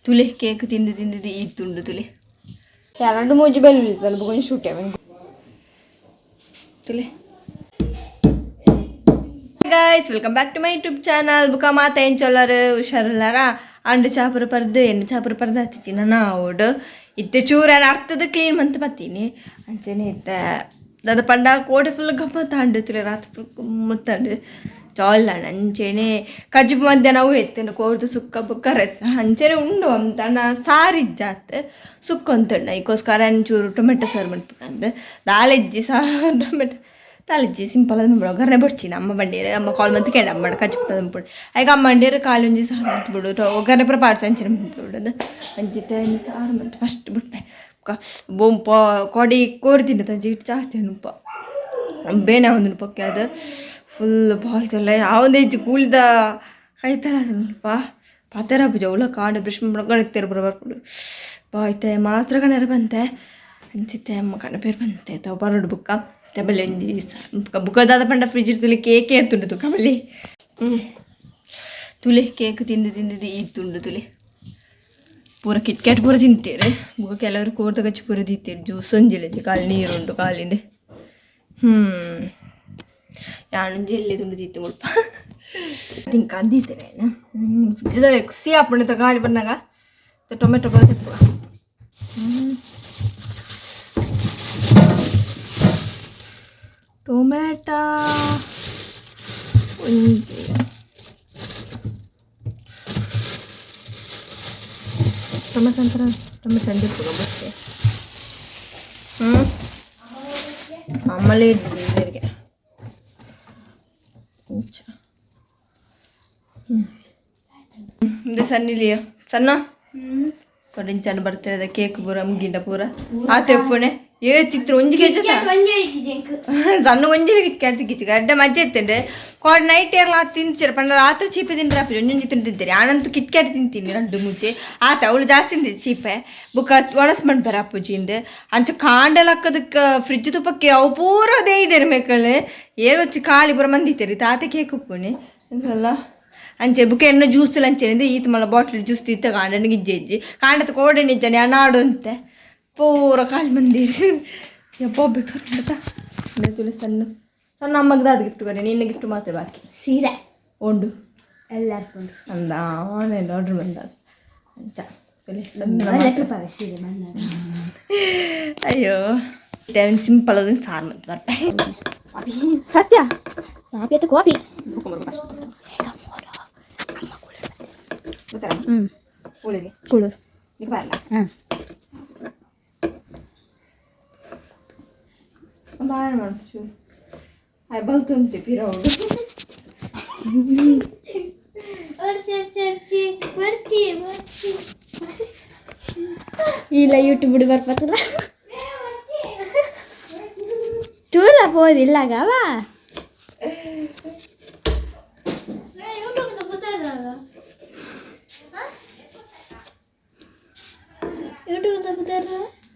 ತುಲೆ cake ತಿಂದು ತಿಂದು ಈ ತುಂಡು ತುಲೆ ಎರಡು ಮೂಜಿ ಬೆಲ್ಲ ಬುಗೊಂಜಿ shoot ತುಲೆ. Guys, welcome back to my YouTube channel. ಬುಕ್ಕ ಮಾತ ಎಂಚೊಲ್ಲರು? ಹುಷಾರುಲ್ಲಾರ? ಅಂಡು ಚಾಪುರ ಪರ್ದು ಎಣ್ಣೆ ಚಾಪುರ ಪರ್ದು ಹತ್ತಿಚಿ ನನ್ನ ಓಡು ಇತ್ತೆ ಚೂರ ಅರ್ಥದ ಕ್ಲೀನ್ ಮಂತ್ ಬತ್ತೀನಿ. ಅಂಚೆನೆ ಇತ್ತೆ ದಾದ ಪಂಡ ಕೋಟೆ ಫುಲ್ ಗಮ್ಮತ್ತಾಂಡು ತುಲೆ, ರಾತ್ರಿ ಫುಲ್ ಗಮ್ಮತ್ತಾಂಡು, ಜಾಲ್. ಅಂಚೆನೆ ಕಜ್ಜು ಮಧ್ಯಾಹ್ನ ಅವು ಎತ್ತುಂಡು ಕೋರ್ದು ಸುಕ್ಕ ಬುಕ್ಕ ರಸ ಅಂಚೆನೆ ಉಂಡು ಅಂತಣ್ಣ. ಸಾರಿಜ್ಜಾತ್ ಸುಕ್ಕ ಅಂತಣ್ಣ, ಐಕೋಸ್ಕರ ಒಂಚೂರು ಟೊಮೆಟೊ ಸಾರು ಮನ್ಪುನಂದು ದಾಲೆಜ್ಜಿ ಸಾರು ಟೊಮೆಟೊ ತಾಲಿಜ್ಜಿ, ಸಿಂಪಲ್ ಅದು. ಒಗ್ಗರಣೆ ಬಡ್ಚಿ ಅಮ್ಮ ಬಂಡೀರು, ಅಮ್ಮ ಕಾಲ್ ಮಂತ್ ಕೇಳ ಅಮ್ಮಡ ಕಜ್ಜು ಅಂದ್ಬಿಡು. ಐಕ ಅಮ್ಮ ಬಂಡೀರು ಖಾಲಿ ಒಂಜಿ ಸಾರು ಮಂತ್ ಬಿಡು, ಒಗ್ಗರಣೆ ಪೂರ ಪಾಡ್ಸ ಅಂಚನೆ ಮಂತ್ ಬಿಡೋದು. ಅಂಚಿತ್ತೆ ಸಾರು ಮಂತ್ ಫಸ್ಟ್ ಬಿಟ್ಪೆ. ಬೊಂಪ ಕೊಡಿ ಕೋರಿ ತಿನ್ನತ್ತ ಇಟ್ಟು ಜಾಸ್ತಿ ಅನುಪ ಬೇನೆ ಒಂದು ಪೊಕ್ಕೆ ಅದು ಫುಲ್ ಬಾಯ್ತಲ್ಲ ಯಾವಂದೇ ಇಜ್ಜಿ ಕೂಲಿದ ಕೈತಲ್ಲ ಅದನ್ನಪ್ಪ ಪಾತೆರ ಪೂಜೆ ಉಲ್ಲ ಕಾಂಡ ಬ್ರಷ್ ಗಣಕ್ತೇರು ಬರ ಬರ್ಪುಡು ಬಾಯ್ತೆ ಮಾತ್ರ ಕಣರ ಬಂತೆ. ಅಂಚಿತ್ತೆ ಅಮ್ಮ ಕಣ ಪೇರು ಬಂತೆ ತಾವು ಬರೋಡು ಬುಕ್ಕ ಟೆಬಲ್ ಒಂಜಿ ಬುಕ್ಕದಾದ ಪಂಡ ಫ್ರಿಜ್ ಇರ್ತುಲಿ ಕೇಕೆ ಎತ್ತುಂಡು ತುಕಬಲ್ಲಿ. ತುಲೆ ಕೇಕ್ ತಿಂದು ತಿಂದು ಈ ತುಂಡು ತುಲೆ ಪೂರ ಕಿಟ್ಕ್ಯಾಟ್ ಪೂರ ತಿಂತೇರು. ಬುಕ್ಕ ಕೆಲವರು ಕೋರ್ದ ಕಚ್ಚಿ ಪೂರ ತಿಂತೇರು. ಜ್ಯೂಸ್ ಒಂಜಿಲ್ಲ, ಖಾಲಿ ನೀರುಂಟು ಕಾಲಿಂದ. ಯಾನೊಂಜಿ ಎಲ್ಲೆ ತುಂಡು ತಿತ್ತು ಮುಲ್ಪ ತಿಂಕ ಅಂದಿತ್ತೇನೆ. ಫ್ರಿಜ್ದ ಖುಷಿ ಆಪುಂಡು ಖಾಲಿ ಬನ್ನಾಗ ಟೊಮೆಟೊ ಪೂರ ತಿಪ್ಪುವ. ಟೊಮೆಟೊ ಒಂಜಿ ಟೊಮೆಟೊ ಅಂತರ ಟೊಮೆಟೊ ಅಂದಿಪ್ಪುಗ ಬಸ್ಸೆ. ಆಮೇಲೆ ನೀರಿಗೆ ಇದು ಸಣ್ಣ ಸಣ್ಣ ಕೊಡಿಂಚನ ಬರ್ತಿರದ ಕೇಕ್ ಪೂರ ಮುಗಿಂಡ ಪೂರ ಆತೆ ಉಪ್ಪುನೆ ಏ ಚಿತ್ರ ಒಂಜಿ ಕೆಜಿ ಸಣ್ಣ ಒಂಜಿ ಕಿಟ್ಕ್ಯಾಟ್ ಕಿಚ್ಚು ಅಡ್ಡ ಮಜ್ಜೆ ಇತ್ತಂಡೆ. ಕೋಡ್ ನೈಟ್ ಏರ್ಲ ತಿಂತೀರ ಪಂಡ ರಾತ್ರಿ ಚೀಪೆ ತಿಂದ್ರೆ ಆಪುಜಿ, ಒಂಜೊಂಜಿ ತಿಂದು ತಿಂತೀರಿ. ಆನಂತು ಕಿಟ್ಕ್ಯಾಟ್ ತಿಂತೀನಿ ರಡ್ಡು ಮುಂಚೆ ಆತ ಅವಳು ಜಾಸ್ತಿ ತಿಂತಿ ಚೀಪೆ. ಬುಕ್ಕ ಒಣಸ್ ಮಣ್ಪೆರ ಅಪ್ಪುಜಿಂದ ಅಂಚ ಕಾಂಡಲಕ್ಕದಕ್ಕೆ ಫ್ರಿಜ್ ತುಪ್ಪಕ್ಕೆ ಅವು ಪೂರ ಅದೇ ಇದೆ ಮೇಕಳೆ ಏರು వచ్చి ಖಾಲಿ ಪೂರ ಮಂದಿತ್ತೇರಿ ತಾತೆ ಕೇಕ್ ಉಪ್ಪುನಿ ಎಲ್ಲ. ಅಂಚೆ ಬುಕ್ಕ ಎಣ್ಣೆ ಜ್ಯೂಸ್ ಅಂಚೆ ಈತ ಮಲ್ಲ ಬಾಟ್ಲ್ ಜ್ಯೂಸ್ ತಿತ್ತ ಕಾಂಡನಿಗೆ ಇಜ್ಜೆ ಇಜ್ಜಿ ಕಾಂಡದ ಕೋಡೆ ನಿಜ್ಜನೆ ಅನಾಡು ಅಂತೆ ಪೂರ ಖಾಲಿ ಮಂದಿ ಯಪ್ಪ ಬೇಕಾದ್ರೆ ತುಲೆ. ಸಣ್ಣ ಸಣ್ಣ ಅಮ್ಮಗೆ ದಾದ ಗಿಫ್ಟ್ ಕೊರೆ? ನಿನ್ನ ಗಿಫ್ಟ್ ಮಾತ್ರ ಬಾಕಿ. ಸೀರೆ. ಉಂಡು. ಎಲ್ಲಾರ್ಕೊಂಡು. ಅಂದ ಆನ್ಲೈನ್ ಆರ್ಡರ್ ಬಂದ ಅಂಚ ತುಲೆ ಸಣ್ಣ. ಒಳ್ಳೆ ಸೀರೆ ಬಂದಾಗ. ಅಯ್ಯೋ, ಸಿಂಪಲ್ ಅದನ್ನು ಸಾರು ಮತ್ತು ಬರ್ಪೆ. ಸತ್ಯ ಕಾಪಿ ಆಯ್ತು, ಕಾಪಿ. ಹ್ಞೂ. ಕೂಳಿಗೆ. ಕುಳೂರು. ಬರಲ್ಲ. ಹಾಂ. ಬಾಯ್ ಮಾಡ್ಸು ಆಯ್ ಬಲ್ತುಂತೆ ಪಿರೌಡು. ಇಲ್ಲ, ಯೂಟ್ಯೂಬ್ ಬಿಡು ಬರ್ಪತ್ತಲ್ಲ ತೂರ ಪೋದಿಲ್ಲಾಗವ.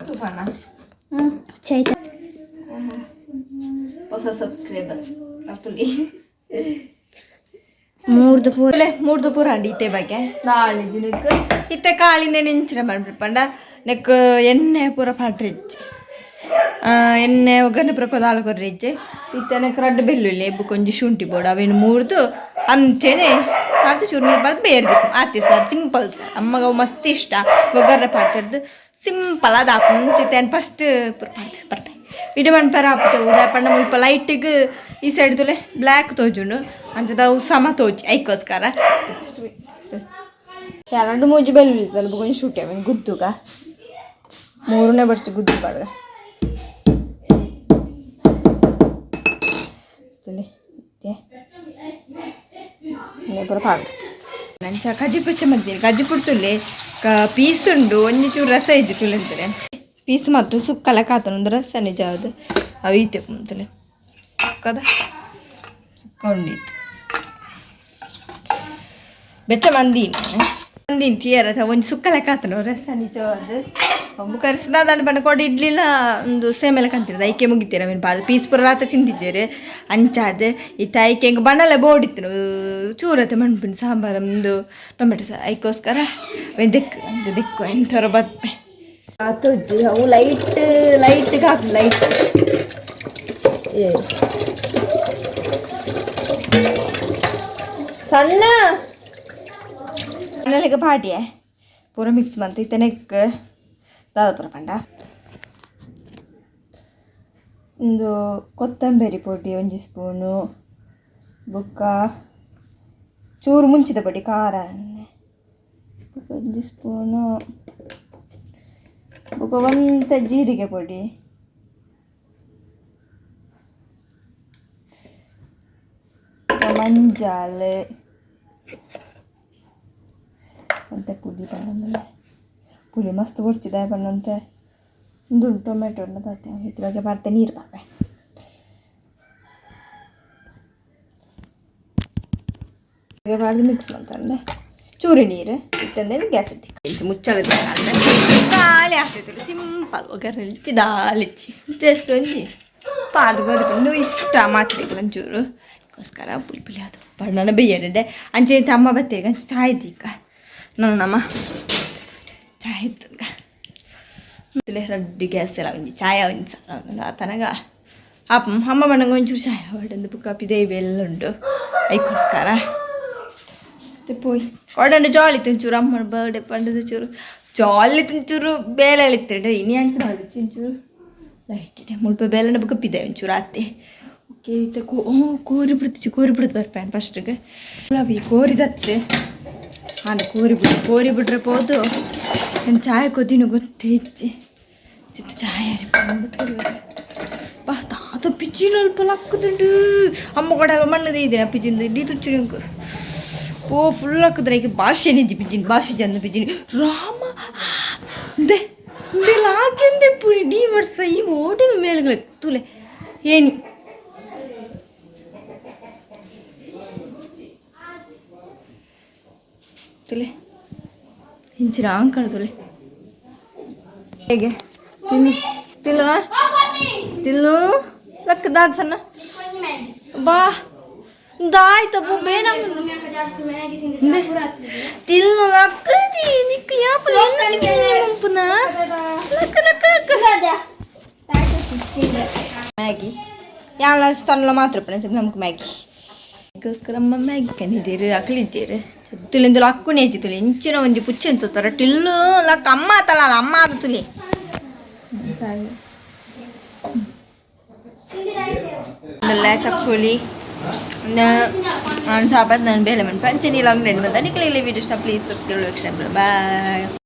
ತುಫಾನ. ಹ್ಞೂ, ಚೈತ. ಹೊಸ ಸಬ್ಸ್ಕ್ರೈಬರ್ ಅಪ್ಪುಲಿ. ಮೂರ್ದು ಪೂರ. ಮೂರ್ದು ಪೂರ ಅಂಡಿ ಇತ್ತೆ ಬಗ್ಗೆ ನಾಳೆ ದಿನಕ್ಕೆ ಇತ್ತೆ ಕಾಲಿಂದ ನೆಂಚಿನ ಮಾಡ್ಬಿಟ್ಟು ಪಂಡ ನೆಕ್ ಎಣ್ಣೆ ಪೂರ ಪಾಟ್ರಿಜ್ಜಿ, ಎಣ್ಣೆ ಒಗ್ಗರಣೆ ಪೂರ ಕೊದಾಲ ಕೊರ್ರಿಜ್ಜೆ. ಇತ್ತೆ ನೆಕ್ ರಡ್ಡ್ ಬೆಳ್ಳುಳ್ಳಿ ಬುಕ್ಕೊಂಜಿ ಶುಂಠಿ ಬೋಡು ಅವೇನು ಮೂರ್ದು ಅಂಚೆನೆ ಪಾಡ್ದು ಚೂರು ನೀರು ಬಾರ್ದು ಬೇರ್ದು ಆತೆ sir, simple sir. ಅಮ್ಮಗ ಅವು ಮಸ್ತ್ ಇಷ್ಟ ಒಗ್ಗರಣೆ ಪಾಡ್ತಿರ್ದು. ಸಿಂಪಲ್ ಅದು ಹಾಕು ಮುಂಚಿತ್ತೆ ಫಸ್ಟ್ ಪೂರ ಪಾಡ್ದು ಬರ್ಪೆ. ವಿಡಿಯೋ ಮನ್ಪೆರ ಆಪುಜ ಉದಾ ಪಂಡ ಮುಲ್ಪ ಲೈಟಿಗ್ ಈ ಸೈಡ್ ತುಲೆ ಬ್ಲ್ಯಾಕ್ ತೋಜುಂಡು, ಅಂಚದ ಅವು ಸಮ ತೋಜಿ ಐಕೋಸ್ಕರ. ಎರಡು ಮೂಜಿ ಬೆಳ್ಳುಳ್ಳಿ ಬೊಕೊಂಜಿ ಶುಂಠಿ ಅವೇನು ಗುದ್ದುಗ ಮೂರನೇ ಬರ್ಚು ಗುದ್ದು ಬಾಡ್ಗ ತುಲೆ ಪೂರ ಪಾಡು. ನಂಚ ಕಜ್ಜಿ ಪುಚ್ಚ ಮಲ್ತೀನಿ. ಕಜ್ಜಿ ಪುಡ್ತುಲ್ಲೆ ಕ ಪೀಸ್ ಉಂಡು, ಒಂಜಿ ಚೂರು ರಸ ಇಜ್ಜಿ ತುಲೆ. ಪೀಸ್ ಮತ್ತು ಸುಕ್ಕಲ ಕಾತನ ಒಂದು ರಸ ನಿಜ ಅದು ಅವು ಈತೆ ತುಲೆ ಸುಕ್ಕದ ಸುಕ್ಕ ಉಂಡಿತ್ತು. ಬೆಚ್ಚ ಮಂದೀನಿ ಮಂದೀನಿ ಟಿಯರ ಒಂಜಿ ಸುಕ್ಕಲ ಕಾತನ ರಸ ನಿಜವಾದ. ಬುಕ್ಕ ದಾದ ಪಂಡ ಕೊಡ ಇಡ್ಲಿಲ ಒಂದು ಸೇಮೆಲ್ಲ ಕಂತಿರೋದು ಐಕೆ ಮುಗಿತೀರ ಮೀನು ಪಾದ ಪೀಸ್ ಪೂರ ರಾತ್ರಿ ತಿಂತಿದ್ದೀರಿ ಅಂಚಾದ ಇತ್ತ ಐಕೆ ಹೆಂಗೆ ಬಣ್ಣಲ್ಲ ಬೋಡಿತ್ತು ಚೂರತೆ ಮಣ್ಪಿನ ಸಾಂಬಾರು ಒಂದು ಟೊಮೆಟೊ ಸಾ ಐಕೋಸ್ಕರ ದಿಕ್ಕು ದಿಕ್ಕು ಎಂಥವ್ರ ಬತ್ಪೆ ಆತೊಜ್ಜಿ ಅವು ಲೈಟ್ ಲೈಟ್ಗೆ ಹಾಕು ಲೈಟ್ ಏ ಸಣ್ಣ ಸಣ್ಣಲಿಗೆ ಪಾಟಿಯೇ ಪೂರ ಮಿಕ್ಸ್ ಮಂತ್ ಇತ್ತೆ ನೆಕ್ ದಾದ ಪಂಡ ಒಂದು ಕೊತ್ತಂಬರಿ ಪೊಡಿ ಒಂಜಿ ಸ್ಪೂನು ಬೊಕ್ಕ ಚೂರು ಮುಂಚಿದ ಪೊಡಿ ಖಾರ ಬೊಕ್ಕ ಒಂಜಿ ಸ್ಪೂನು ಬೊಕ್ಕ ಒಂತೆ ಜೀರಿಗೆ ಪೊಡಿ ಮಂಜಾಲ್ ಒಂತೆ ಪುಲಿ ಪಣ್ಣಂದ್ರೆ ಪುಲಿ ಮಸ್ತ್ ಬೊಡ್ಚಿದ ಪಣ್ಣಂತೆ ಉಂದು ಟೊಮೆಟೊ ತಾತೆ ಇದ್ರ ಪಾಡ್ತೆ ನೀರು ಪಾಪೆ ಪಾಡ್ದು ಮಿಕ್ಸ್ ಮಾಡ್ತಾರೆ ಚೂರು ನೀರು ಇತ್ತಂದ್ರೆ ಗ್ಯಾಸ್ ಹತ್ತಿ ಮುಚ್ಚಳ ಖಾಲಿ ಆಗ್ತೈತೆ ಸಿಂಪಲ್ ಒಗ್ಗರಣೆ ಇಚ್ಚಿ ದಾಲಿಚ್ಚಿ ಜಸ್ಟ್ ಒಂಜಿ ಪಾದು ಬರುತ್ತೆ ಇಷ್ಟ ಮಾತ್ರೆಗಳು ಒಂಚೂರು ಅದಕ್ಕೋಸ್ಕರ ಪುಲಿ ಪುಲಿ ಅದು ಬಣ್ಣನ ಬೇಯರೆ ಅಂಚೆ ಅಮ್ಮ ಬತ್ತೇಗ ಅಂಚೆ ಚಾಯ್ ದೀಕ ನಮ್ಮ ಚಾಯ್ ಇತ್ತು ರಡ್ಡಿ ಗ್ಯಾಸ್ ಎಲ್ಲ ಒಂಜಿ ಚಾಯ ಒಂಜಿ ಸಾರ ಆತನಗ ಅಪ್ಪ ಅಮ್ಮ ಬಣ್ಣಂಗೆ ಒಂಚೂರು ಚಾಯ್ ಹೊಡೆದು ಬುಕ್ಕ ದೇವಿ ಎಲ್ಲ ಉಂಟು ಐಕೋಸ್ಕರ ಪೋಯಿ ಕೊಡಂಡು ಜಾಲಿ ತಿಂಚೂರು ಅಮ್ಮನ ಬರ್ಡೇ ಪಂಡದ ಚೂರು ಜಾಲಿ ತಿಂಚೂರು ಬೇಲೆ ಇತ್ತಿಂಡು ಇನಿ ಅಂಚ ಒಂಚೂರು ಲೈಟ್ ಇದೆ ಮುಲ್ಪ ಬೇಲೆನ ಬುಕ್ಕ ಪಿದೆ ಒಂಚೂರು ಆತೆ ಓಕೆ ಇತ್ತೆ ಕೋ ಕೋರಿ ಬಿಡ್ತಿಚ್ಚು ಕೋರಿ ಬಿಡ್ದು ಬರ್ಪೇನು ಫಸ್ಟಿಗೆ ಈ ಕೋರಿದತ್ತೆ ಹಾಂ ಕೋರಿ ಬಿಡು ಕೋರಿ ಬಿಟ್ರೆ ಪೋದು ನಾನು ಚಾಯ್ ಕೊದಿನ ಗೊತ್ತೇ ಇಚ್ಚಿ ಚಿತ್ತ ಚಾಯ್ ಬಾ ತಾತ ಪಿಚ್ಚಿನ ಅಲ್ಪ ಲಕ್ಕದುಂಡು ಅಮ್ಮ ಕೊಡ ಮಣ್ಣದೆ ಇದೆ ಪಿಚ್ಚಿಂದ ಇಡೀ ತುಚ್ಚು ನಿಂಕು ಓ ಫುಲ್ ಹಾಕಿದ್ರೆ ಈಗ ಭಾಷೆ ನಿಜಿ ಪಿಜ್ಜಿನ ಭಾಷೆ ಜನ ಪಿಜ್ಜಿನಿ ರಾಮ they ಹಾಕಿಂದೆ ಪುಡಿ ಡಿ ವರ್ಷ ಈ ಓಡಿ ಮೇಲ್ಗಳು ತುಲೆ ಏನಿ ತುಲೆ ಇಂಚಿನ ಅಂಕಳ ತುಲೆ ಹೇಗೆ ತಿನ್ನು ತಿಲ್ಲು ತಿಲ್ಲು ಲಕ್ಕದ ಸಣ್ಣ ಬಾ ದಾಯ್ತಪ್ಪ ಬೇಡ ತಿಲ್ಲು ಲಕ್ಕದಿ ನಿಕ್ಕು ಯಾಪ ಮಂಪುನ ಲಕ್ಕ ಲಕ್ಕ ಲಕ್ಕ ಮ್ಯಾಗಿ ಯಾಲ ಸಣ್ಣ ಮಾತ್ರ ನಮ್ಗೆ ಮ್ಯಾಗಿ ಅದಕ್ಕೋಸ್ಕರ ಅಮ್ಮ ಮ್ಯಾಗಿ ಕಣಿದ್ದೀರು ಅಕ್ಲಿಜ್ಜೇರು ತುಲಿಂದ ಲಕ್ಕುನೇ ತುಲಿ ಇಂಚಿನ ಒಂಜಿ ಪುಚ್ಚೆ ತೂತಾರ ಟಿಲ್ಲು ಲಕ್ಕ ಅಮ್ಮ ಆತಲ್ಲ ಅಮ್ಮ ಅದು ತುಲಿ ಚಕ್ಕುಲಿ ನಾನು ಸಾಬತ್ ನಾನು ಬೇಲೆ ಮನ್ ಪಂಚನಿ ಲಾಂಗ್ ಬಂದ ನಿಕ್ಲೆ ವೀಡಿಯೋ ಇಷ್ಟ ಪ್ಲೀಸ್ ಸಬ್ಸ್ಕ್ರೈಬ್ ಬಾಯ್.